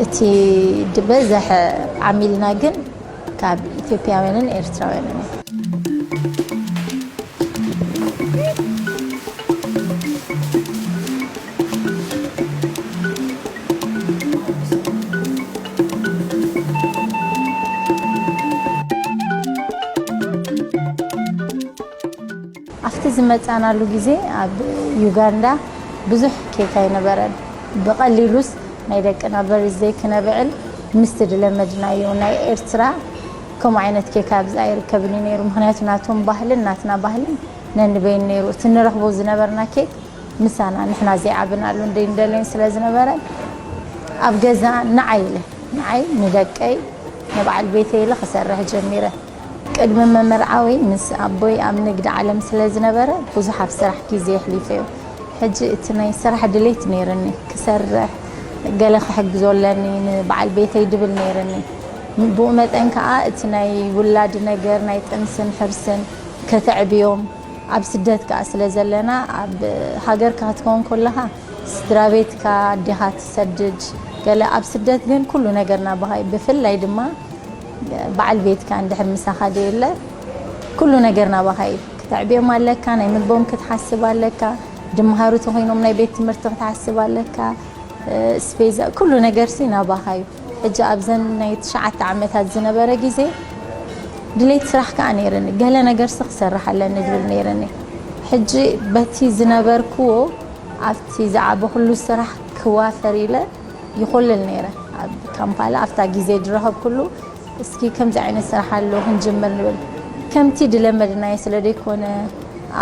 እቲ ዝበዝሐ ዓሚልና ግን ካብ ኢትዮጵያውያንን ኤርትራውያንን እዩ። ኣብቲ ዝመጻናሉ ግዜ ኣብ ዩጋንዳ ብዙሕ ኬክ ኣይነበረን። ብቐሊሉስ ናይ ደቅና በርዝደይ ክነብዕል ምስቲ ዝለመድናዮ ናይ ኤርትራ ከምኡ ዓይነት ኬክ ኣብዚ ኣይርከብን እዩ ነይሩ። ምኽንያቱ ናቶም ባህልን ናትና ባህልን ነንበይን ነይሩ። እቲ ንረኽቦ ዝነበርና ኬክ ምሳና ንሕና ዘይዓበናሉ እንደይ እንደለይን ስለ ዝነበረ ኣብ ገዛ ንዓይ ኢለ ንዓይ ንደቀይ ንበዓል ቤተይ ኢለ ክሰርሕ ጀሚረ። ቅድሚ ምምርዓወይ ምስ ኣቦይ ኣብ ንግዲ ዓለም ስለ ዝነበረ ብዙሕ ኣብ ስራሕ ግዜ የሕሊፈዮ። ሕጂ እቲ ናይ ስራሕ ድሌት ነይርኒ፣ ክሰርሕ፣ ገለ ክሕግዞ ኣለኒ ንበዓል ቤተይ ድብል ነይርኒ። ብኡ መጠን ከኣ እቲ ናይ ውላድ ነገር ናይ ጥንስን ሕርስን ከተዕብዮም ኣብ ስደት ከኣ ስለ ዘለና ኣብ ሃገርካ ክትከውን ከለኻ ስድራ ቤትካ ኣዴኻ ትሰድድ ገለ ኣብ ስደት ግን ኩሉ ነገር ናባኻ እዩ። ብፍላይ ድማ በዓል ቤትካ እንድሕር ምሳኻ ደየለ ኩሉ ነገር ናባኻ እዩ። ክተዕብዮም ኣለካ፣ ናይ ምግቦም ክትሓስብ ኣለካ፣ ድምሃሩ ተኾይኖም ናይ ቤት ትምህርቲ ክትሓስብ ኣለካ፣ ስፔዛ ኩሉ ነገርሲ ናባኻ እዩ። ሕጂ ኣብዘን ናይ ትሽዓተ ዓመታት ዝነበረ ግዜ ድሌት ስራሕ ከኣ ነይርኒ። ገለ ነገርሲ ክሰርሕ ኣለኒ ድብል ነይርኒ። ሕጂ በቲ ዝነበርክዎ ኣብቲ ዝዓበኹሉ ስራሕ ክዋፈር ኢለ ይኾልል ነይረ። ኣብ ካምፓላ ኣብታ ግዜ ዝረኸብኩሉ እስኪ ከምዚ ዓይነት ስራሕ ኣሎ ክንጅምር ንብል። ከምቲ ድለመድናዮ ስለ ደይኮነ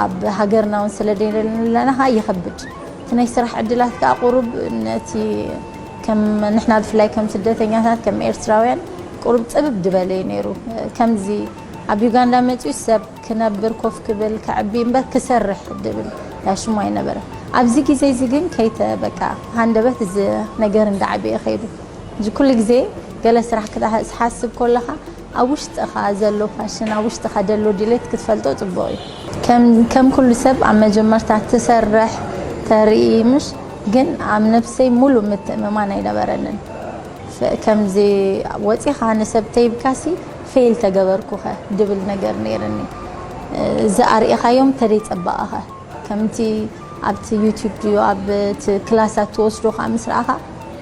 ኣብ ሃገርና እውን ስለ ደይለና ከዓ ይኸብድ። እቲ ናይ ስራሕ ዕድላት ከዓ ቁሩብ ነቲ ከም ንሕና ብፍላይ ከም ስደተኛታት ከም ኤርትራውያን ቁሩብ ጽብብ ድበለ እዩ ነይሩ። ከምዚ ኣብ ዩጋንዳ መጺኡ ሰብ ክነብር ኮፍ ክብል ከዕቢ እምበር ክሰርሕ ድብል ያሽሙ ኣይነበረ። ኣብዚ ግዜ እዚ ግን ከይተ በቃ ሃንደበት እዚ ነገር እንዳዓበየ ከይዱ እዚ ኩሉ ግዜ ገለ ስራሕ ክትሓስብ ከለኻ ኣብ ውሽጥኻ ዘሎ ፓሽን ኣብ ውሽጥኻ ዘሎ ድሌት ክትፈልጦ ጽቡቕ እዩ። ከም ከም ኩሉ ሰብ ኣብ መጀመርታ ትሰርሕ ተርኢ ምሽ ግን ኣብ ነብሰይ ሙሉእ ምትእምማን ኣይነበረንን። ከምዚ ወፂኻ ንሰብ ተይብካሲ ፌል ተገበርኩኸ ድብል ነገር ነይርኒ። እዚ ኣርእኻዮም ተደይ ፀባቐኸ ከምቲ ኣብቲ ዩቲብ ድዩ ኣብ ክላሳት ትወስዶ ከዓ ምስ ረኣኻ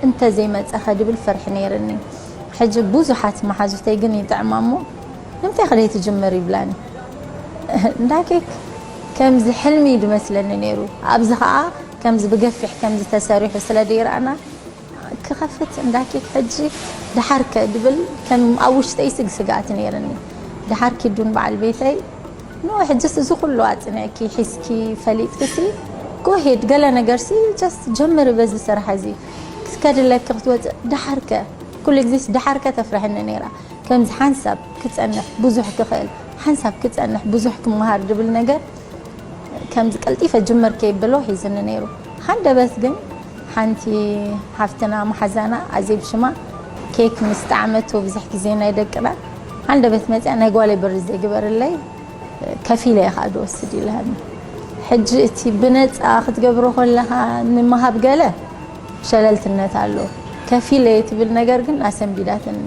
እንተዘይመፀኸ ድብል ፍርሒ ነይርኒ። ሕጂ ብዙሓት መሓዙተይ ግን ይጥዕማ እሞ ንምንታይ ከደይ ትጅምር ይብላኒ። እንዳ ኬክ ከምዚ ሕልሚ እዩ ድመስለኒ ነይሩ። ኣብዚ ከዓ ከምዚ ብገፊሕ ከምዚ ተሰሪሑ ስለ ደይረኣና ክኸፍት እንዳ ኬክ ሕጂ ደሓርከ ድብል ከም ኣብ ውሽጠይ ስግ ስግኣት ነይርኒ። ደሓር ኪዱን በዓል ቤተይ ኖ ሕጅስ እዚ ኩሉ ኣጽኒዕኪ ሒዝኪ ፈሊጥክሲ ጎሄድ ገለ ነገርሲ ጀስት ጀምሪ በዚ ስራሕ እዚ ክትከድለኪ ክትወፅእ ደሓርከ ኩሉ ግዜስ ደሓርከ ተፍርሐኒ ነይራ። ከምዚ ሓንሳብ ክጸንሕ ብዙሕ ክኽእል ሓንሳብ ክጸንሕ ብዙሕ ክመሃር ድብል ነገር ከምዚ ቀልጢፈ ጅመር ከይብሎ ሒዝኒ ነይሩ። ሃንደበት ግን ሓንቲ ሓፍትና መሓዛና ኣዜብ ሽማ ኬክ ምስ ጣዕመቶ ብዙሕ ግዜ ናይ ደቅና ሃንደበት መፅያ ናይ ጓለይ በርዝደይ ግበርለይ ከፊለ እየ ከዓ ዝወስድ ኢልሃኒ። ሕጂ እቲ ብነፃ ክትገብሮ ከለካ ንምሃብ ገለ ሸለልትነት ኣሎ። ከፊለ እየ ትብል ነገር ግን ኣሰንቢዳትኒ።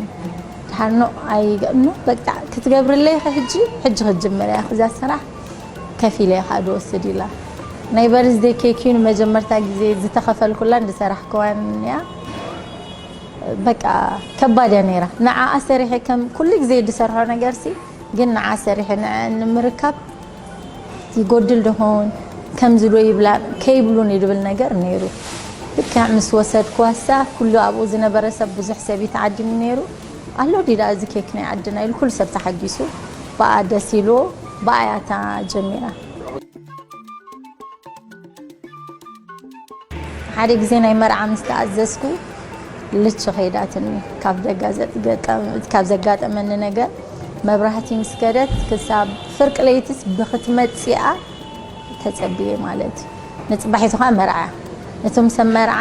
ድሓር ኖ ኣይገ ኖ በቃ ክትገብርለይ ከ ሕጂ ሕጂ ክትጅምር እያ እዛ ስራሕ ከፊለ እየ ከዓ ዝወስድ ኢላ። ናይ በርዝደይ ኬክ እዩ ንመጀመርታ ግዜ ዝተኸፈልኩላን ዝሰራሕክዋን እያ። በቃ ከባድ እያ ነይራ። ንዓኣ ሰሪሐ ከም ኩሉ ግዜ ዝሰርሖ ነገርሲ ግን ንዓ ሰሪሐ ንዐ ንምርካብ ይጎድል ደኾን ከምዚ ዶ ይብላ ከይብሉን ይድብል ነገር ነይሩ። ልክዕ ምስ ወሰድክዋሳ ኩሉ ኣብኡ ዝነበረ ሰብ ብዙሕ ሰብ እዩ ተዓዲሙ ነይሩ። ኣሎ ድዩ ደኣ እዚ ኬክ ናይ ዓድና ኢሉ ኩሉ ሰብ ተሓጊሱ ብኣ ደስ ኢልዎ ብኣያ እታ ጀሚራ። ሓደ ግዜ ናይ መርዓ ምስ ተኣዘዝኩ ልቺ ከይዳትኒ ካብ ደጋ ዘጋጠመ- ካብ ዘጋጠመኒ ነገር መብራህቲ ምስ ከደት ክሳብ ፍርቂ ለይትስ ብክትመጽኣ ተጸብየ ማለት እዩ። ንጽባሒቱ ከዓ መርዓ እቶም ሰብ መርዓ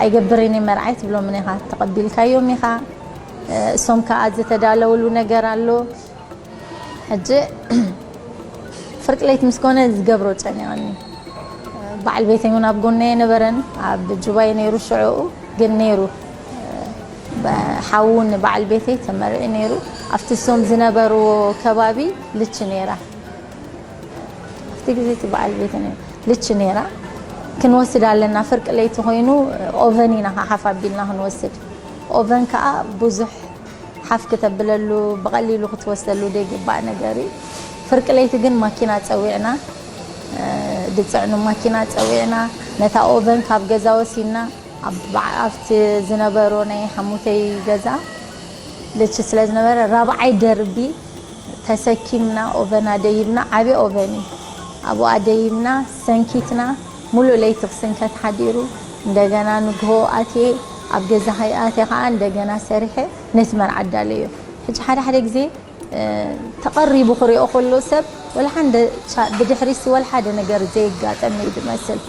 ኣይገብርን እየ መርዓይ ትብሎምን ኢኻ ተቐቢልካዮም ኢኻ። እሶም ከዓ ዝተዳለውሉ ነገር ኣሎ። ሕጂ ፍርቂ ለይቲ ምስ ኮነ ዝገብሮ ጨኒቐኒ። በዓል ቤተይ እውን ኣብ ጎነይ ኣይነበረን፣ ኣብ ጁባይ ነይሩ ሽዕኡ ግን ነይሩ። ሓዉ ንበዓል ቤተይ ተመርዒ ነይሩ። ኣብቲ እሶም ዝነበርዎ ከባቢ ልች ነይራ። ኣብቲ ግዜ እቲ በዓል ቤተ ልች ነይራ። ክንወስድ ኣለና፣ ፍርቂ ለይቲ ኮይኑ ኦቨን ኢና ሓፍ ኣቢልና ክንወስድ። ኦቨን ከዓ ብዙሕ ሓፍ ክተብለሉ፣ ብቐሊሉ ክትወስደሉ ዘይግባእ ነገር እዩ። ፍርቂ ለይቲ ግን ማኪና ፀዊዕና፣ ድፅዕኑ ማኪና ፀዊዕና፣ ነታ ኦቨን ካብ ገዛ ወሲድና፣ ኣብ በዓ- ኣብቲ ዝነበሮ ናይ ሓሙተይ ገዛ ልች ስለ ዝነበረ፣ ራብዓይ ደርቢ ተሰኪምና ኦቨን ኣደይብና። ዓብዪ ኦቨን እዩ። ኣብኡ ኣደይብና፣ ሰንኪትና፣ ሙሉእ ለይቲ ክስንከት ሓዲሩ። እንደገና ንግሆ ኣትየ፣ ኣብ ገዛ ከይኣትየ ከዓ እንደገና ሰሪሐ ነቲ መርዓ ኣዳለዮ። ሕጂ ሓደ ሓደ ግዜ ተቐሪቡ ክሪኦ ከሎ ሰብ፣ ወላ ሓንደ ቻ- ብድሕሪሲ ወላ ሓደ ነገር ዘየጋጠመ እዩ ዝመስል።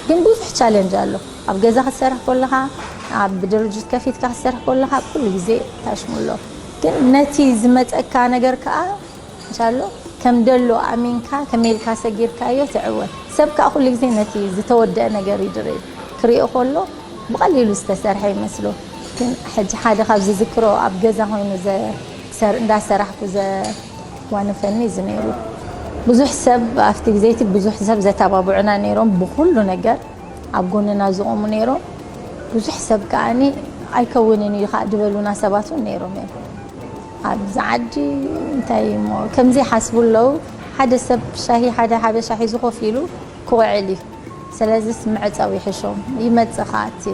ግን ብዙሕ ቻለንጅ ኣሎ። ኣብ ገዛ ክትሰርሕ ከለኻ፣ ኣብ ድርጅት ከፊትካ ክትሰርሕ ከለኻ፣ ኩሉ ግዜ ታሽሙ ኣሎ። ግን ነቲ ዝመፀካ ነገር ከዓ እንሻሎ ከም ደሎ ኣሚንካ ከመይ ኢልካ ሰጊርካዮ ትዕወት። ሰብ ከዓ ኩሉ ግዜ ነቲ ዝተወደአ ነገር እዩ ድርኢ። ክሪኦ ከሎ ብቐሊሉ ዝተሰርሐ ይመስሎ። ግን ሕጂ ሓደ ካብ ዝዝክሮ ኣብ ገዛ ኮይኑ ዘ- ሰር- እንዳሰራሕኩ ዘጓንፈኒ እዚ ነይሩ። ብዙሕ ሰብ ኣብቲ ግዜቲ ብዙሕ ሰብ ዘተባብዑና ነይሮም ብኩሉ ነገር ኣብ ጎንና ዝቆሙ ነይሮም። ብዙሕ ሰብ ከዓኒ ኣይከውንን እዩ ከዓ ዝበሉና ሰባት እውን ነይሮም እዮም። ኣብዚ ዓዲ እንታይ እሞ ከምዚ ይሓስቡ ኣለዉ። ሓደ ሰብ ሻሂ ሓደ ሓበሻ ሒዙ ኮፍ ኢሉ ክውዕል እዩ። ስለዚስ ምዕፃው ይሕሾም። ይመፅእ ከዓ እቲ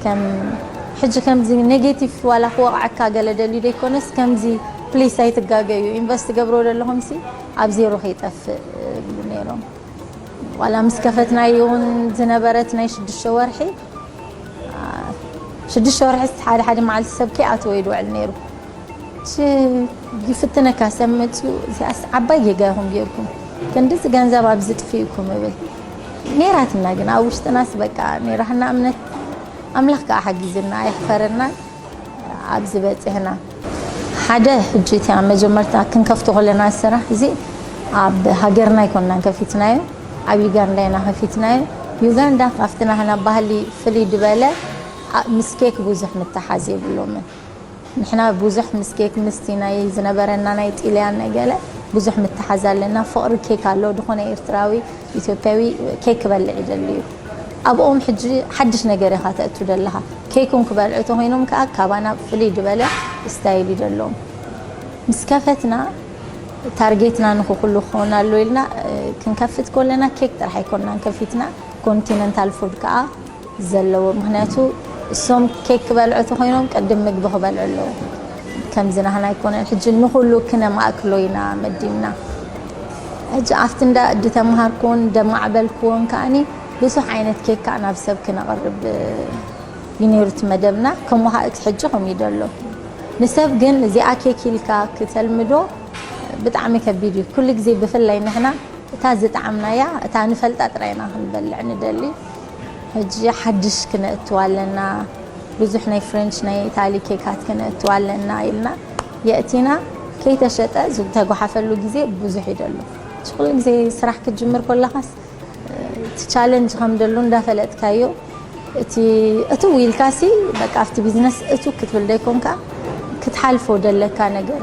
ከም ሕጂ ከምዚ ኔጌቲቭ ዋላ ክወቕዓካ ገለ ደልዩ ዘይኮነስ፣ ከምዚ ፕሊስ ኣይትጋገዩ፣ ኢንቨስት ትገብሮ ዘለኹምሲ ኣብ ዜሮ ከይጠፍእ ይብሉ ነይሮም። ዋላ ምስ ከፈትናዮ እውን ዝነበረት ናይ ሽዱሽተ ወርሒ፣ ሽዱሽተ ወርሒ ሓደ ሓደ መዓልቲ ሰብ ከይኣተወ እዩ ዝውዕል ነይሩ። ች- ይፍትነካ ሰብ መፅዩ፣ እዚኣስ ዓባይ ጌጋ ኢኹም ጌርኩም፣ ክንድዚ ገንዘብ ኣብዚ ጥፊእኩም እብል ነይራትና። ግን ኣብ ውሽጥናስ በቃ ነይራህና እምነት። ኣምላኽ ከዓ ሓጊዝና፣ ኣይሕፈረና፣ ኣብዚ በፂሕና። ሓደ ሕጂ እቲ ኣብ መጀመርታ ክንከፍቶ ከለና ስራሕ እዚ ኣብ ሃገርና ኣይኮንናን ከፊትናዮ፣ ኣብ ዩጋንዳ ኢና ከፊትናዮ። ዩጋንዳ ካብቲ ናህና ባህሊ ፍልይ ዝበለ፣ ኣ- ምስ ኬክ ብዙሕ ምትሓዝ የብሎምን። ንሕና ብዙሕ ምስ ኬክ ምስቲ ናይ ዝነበረና ናይ ጢልያን ናይ ገለ ብዙሕ ምትሓዝ ኣለና። ፍቕሪ ኬክ ኣሎ። ዝኾነ ኤርትራዊ፣ ኢትዮጵያዊ ኬክ ክበልዕ ይደሊ እዩ። ኣብኦም ሕጂ ሓድሽ ነገር ኢኻ ተእቱ ደለኻ። ኬክ እውን ክበልዑ ተኾይኖም ከዓ ካባና ፍልይ ዝበለ ስታይል እዩ ደለዎም። ምስ ከፈትና ታርጌትና ንኹ ኩሉ ክኸውን ኣሎ ኢልና ክንከፍት ከለና ኬክ ጥራሕ ኣይኮንናን ከፊትና፣ ኮንቲነንታል ፉድ ከዓ ዘለዎ። ምክንያቱ እሶም ኬክ ክበልዑ ተኮይኖም ቅድም ምግቢ ክበልዑ ኣለዉ። ከምዚ ናህና ኣይኮነን። ሕጂ ንኩሉ ክነማእክሎ ኢና መዲብና። ሕጂ ኣብቲ እንዳ ድተምሃርኩን ደማዕበልኩዎን ከዓኒ ብዙሕ ዓይነት ኬክ ከዓ ናብ ሰብ ክነቕርብ እዩ ነይሩ እቲ መደብና። ከምኡ ከዓ እቲ ሕጂ ከምኡ እዩ ዘሎ። ንሰብ ግን እዚኣ ኬክ ኢልካ ክተልምዶ ብጣዕሚ ከቢድ እዩ። ኩሉ ግዜ ብፍላይ ንሕና እታ ዝጠዓምናያ፣ እታ ንፈልጣ ጥራይ ኢና ክንበልዕ ንደሊ። ሕጂ ሓድሽ ክነእትዋ ኣለና፣ ብዙሕ ናይ ፍሬንች፣ ናይ ኢታሊ ኬካት ክነእትዋ ኣለና ኢልና የእቲና። ከይተሸጠ ዝተጓሓፈሉ ግዜ ብዙሕ እዩ ደሎ። ሕጂ ኩሉ ግዜ ስራሕ ክትጅምር ከለኻስ እቲ ቻለንጅ ከም ደሎ እንዳፈለጥካዮ፣ እቲ እትው ኢልካሲ በቃ ኣብቲ ቢዝነስ እቱ ክትብል ደይኮንካ ክትሓልፎ ደለካ ነገር።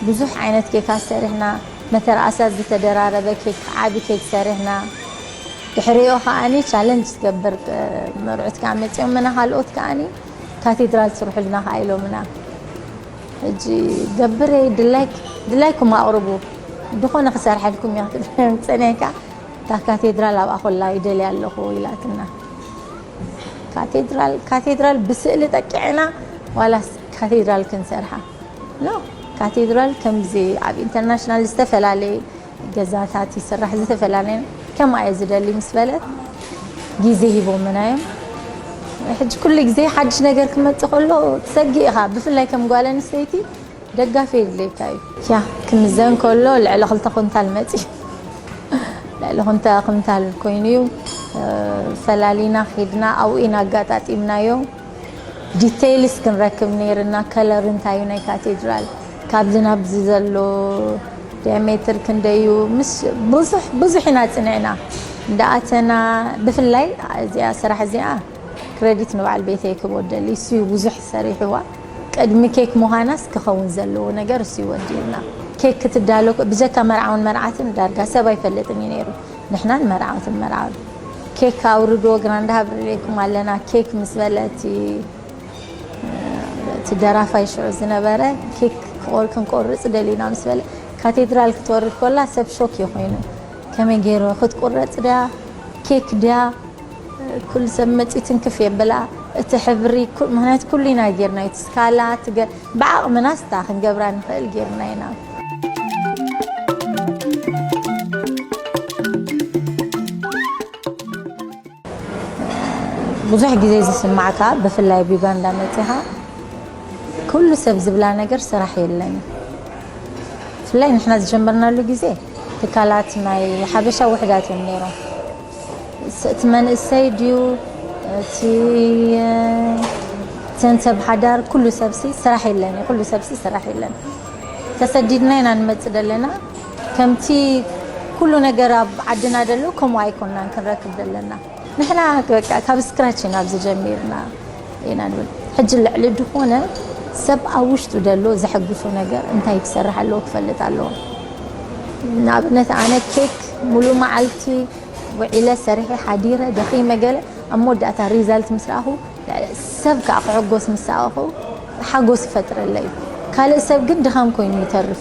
ብዙሕ ዓይነት ኬካት ሰሪሕና፣ መተርኣሳት ዝተደራረበ ኬክ፣ ዓቢ ኬክ ሰሪሕና። ድሕሪኡ ከዓኒ ቻለንጅ ዝገብር መርዑት ከዓ መፂኦምና፣ ካልኦት ከዓኒ ካቴድራል ስርሑልና ከዓ ኢሎምና። ሕጂ ገብረ ድላይክ ድላይኩም ኣቕርቡ፣ ዝኾነ ክሰርሐልኩም እያ ክትብል ጸኒሕካ፣ እታ ካቴድራል ኣብኣ ኮላ ይደልያ ኣለኹ ኢላትና። ካቴድራል ካቴድራል ብስእሊ ጠቂዕና ዋላስ ካቴድራል ክንሰርሓ ኖ። ካቴድራል ከምዚ ኣብ ኢንተርናሽናል ዝተፈላለየ ገዛታት ይስራሕ፣ ዝተፈላለየ ከምኣ እየ ዝደሊ ምስ በለት ግዜ ሂቦምና እዮም። ሕጂ ኩሉ ግዜ ሓድሽ ነገር ክመፅእ ከሎ ትሰጊ ኢኻ፣ ብፍላይ ከም ጓል ኣንስተይቲ ደጋፊ የድልየካ እዩ። ያ ክምዘን ከሎ ልዕሊ ክልተ ኩንታል መፂ ልዕሊ ኩንታ ኩንታል ኮይኑ እዩ። ፈላሊና ኪድና ኣብኡ ኢና ኣጋጣጢምናዮ። ዲቴይልስ ክንረክብ ነይርና፣ ከለር እንታይ እዩ ናይ ካቴድራል፣ ካብዚ ናብዚ ዘሎ ዲያሜትር ክንደዩ ምስ ብዙሕ ብዙሕ ኢና ፅንዕና። እንዳኣተና ብፍላይ እዚኣ ስራሕ እዚኣ ክረዲት ንበዓል ቤተይ ክቦ ደሊ እሱ ብዙሕ ሰሪሕዋ። ቅድሚ ኬክ ምዃናስ ክኸውን ዘለዎ ነገር እሱ ይወዲልና። ኬክ ክትዳሎ ብጀካ መርዓውን መርዓትን ዳርጋ ሰብ ኣይፈልጥን እዩ ነይሩ። ንሕናን መርዓውትን መርዓውን ኬክ ኣውርዶ ግና እንዳሃብርሌኩም ኣለና። ኬክ ምስ በለቲ እቲ ደራፋይ ሽዑ ዝነበረ ኬክ ክቆር- ክንቆርጽ ደሊና ምስ በለ ካቴድራል ክትወርድ ኮላ ሰብ ሾክ እዩ ኮይኑ። ከመይ ገይሩ ክትቁረጽ ድያ ኬክ ድያ ኩሉ ሰብ መጺኡ ትንክፍ የብላ። እቲ ሕብሪ ኩ- ምክንያቱ ኩሉ ኢና ጌርና እዩ። እቲ ስካላ እቲ ገ- ብዓቕምና ስታ ክንገብራ ንኽእል ጌርና ኢና። ብዙሕ ግዜ ዝስማዕካ ብፍላይ ኣብ ዩጋንዳ መጺኻ ኩሉ ሰብ ዝብላ ነገር ስራሕ የለን። ብፍላይ ንሕና ዝጀመርናሉ ግዜ ትካላት ናይ ሓበሻ ውሕዳት እዮም ነይሮም። ስ- እቲ መንእሰይ ድዩ እቲ ተንሰብ ሓዳር ኩሉ ሰብሲ ስራሕ የለን እዩ። ኩሉ ሰብሲ ስራሕ የለን። ተሰዲድና ኢና ንመጽእ ዘለና። ከምቲ ኩሉ ነገር ኣብ ዓድና ደሎ ከምኡ ኣይኮንናን ክንረክብ ዘለና። ንሕና በቃ ካብ ስክራች ኢና ኣብዚ ጀሚርና ኢና ንብል። ሕጂ ልዕሊ ዝኾነ ሰብ ኣብ ውሽጡ ደሎ ዘሐጉሶ ነገር እንታይ ክሰርሕ ኣለዎ ክፈልጥ ኣለዎ። ንኣብነት ኣነ ኬክ ሙሉ መዓልቲ ውዒለ ሰሪሐ ሓዲረ ደኺመ ገለ ኣብ መወዳእታ ሪዛልት ምስ ረኣኹ ሰብ ከዓ ክሕጎስ ምስ ሰኣኹ ሓጎስ ይፈጥረለይ። ካልእ ሰብ ግን ድኻም ኮይኑ ይተርፍ።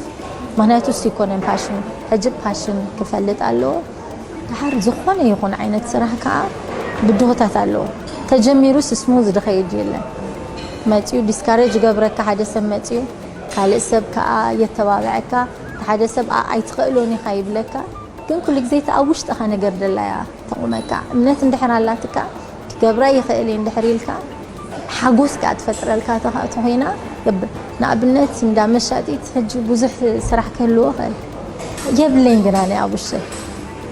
ምክንያቱ እሱ ይኮነን ፓሽኑ። ሕጂ ፓሽን ክፈልጥ ኣለዎ። ድሓር ዝኾነ ይኹን ዓይነት ስራሕ ከዓ ብድሆታት ኣለዎ። ተጀሚሩስ ስሙዝ ዝኸይድ የለን። መፂኡ ዲስካሬጅ ይገብረካ ሓደ ሰብ መፂኡ ካልእ ሰብ ከዓ የተባብዐካ። ሓደ ሰብ ኣይትኽእሎን ኢኻ ይብለካ። ግን ኩሉ ግዜ እቲ ኣብ ውሽጥኻ ነገር ደላያ ተቑመካ እምነት እንድሕር ኣላትካ ክገብራ ይኽእል እንድሕር ኢልካ ሓጎስ ከዓ ትፈጥረልካ ተኾይና ገብር። ንኣብነት እንዳ መሻጢት ሕጂ ብዙሕ ስራሕ ክህልዎ ኽእል የብለይን ግና ናይ ኣብ ውሽጠይ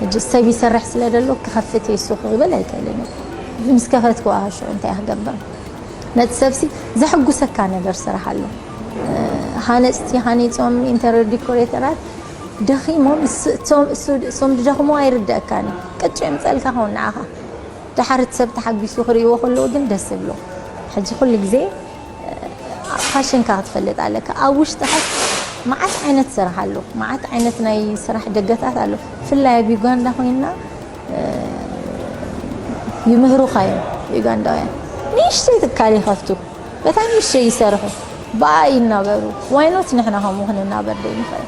ሕጂ ሰብ ይሰርሕ ስለ ደሎ ክኸፍት የሱ ክብል ኣይክእልን ምስ ከፈትክዋ ሽዑ እንታይ ክገብር? ነቲ ሰብሲ ዘሕጉሰካ ነገር ስራሕ ኣሎ። ሃነፅቲ ሃኒፆም ኢንተር ዲኮሬተራት ደኺሞም እሶም ዝደኽሙ ኣይርደእካን። ቅጭ የምፀልካ ኸውን ንዓኻ ድሓር እቲ ሰብ ተሓጒሱ ክርእይዎ ከለዎ ግን ደስ ዝብሎ። ሕጂ ኩሉ ግዜ ፋሽንካ ክትፈልጥ ኣለካ። ኣብ ውሽጥኻ መዓት ዓይነት ስራሕ ኣሎ፣ መዓት ዓይነት ናይ ስራሕ ደገታት ኣሎ። ብፍላይ ኣብ ዩጋንዳ ኮይንና ይምህሩኻ እዮም ዩጋንዳውያን። ንእሽተይ ትካል ይኸፍቱ፣ በታ ንእሽተይ ይሰርሑ፣ ብኣ ይናበሩ። ዋይኖት ንሕና ከምኡ ክንናበር ደይንኽእል?